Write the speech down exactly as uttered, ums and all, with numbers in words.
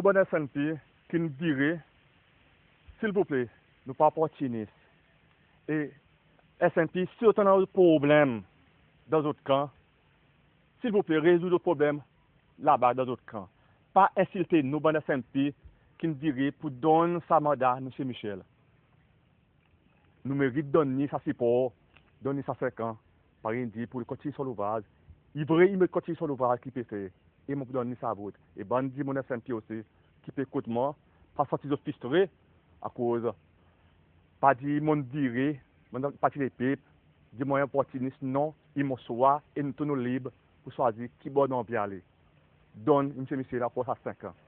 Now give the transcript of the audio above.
Bann SNP ki'n vire, silvouple, nou pa oportinis. E SNP, si zot annan problenm dan zot kan, silvouple, rezoud zot problenm laba dan zot kan. Pa ensilte nou bann SNP ki'n vire pour donn sa manda Msye Michel. Nou merit donn li sa sipor, donn li sa senk an. Parey in dir, pour li kontinyen son louvraz. I vre i merit kontinyen son louvraz ki pe fer. E mon pou donn li sa vot. E bann dimoun SNP osi ki pe ekout mwan, pa santi zot fristre, akoz pa dir mon'n vire, mon'n Parti Lepep, dir mwan oportinis, non, i mon swa e nou tou nou lib pour swazir ki bor nou anvi ale. Donn Msye Michel ankor sa senk an.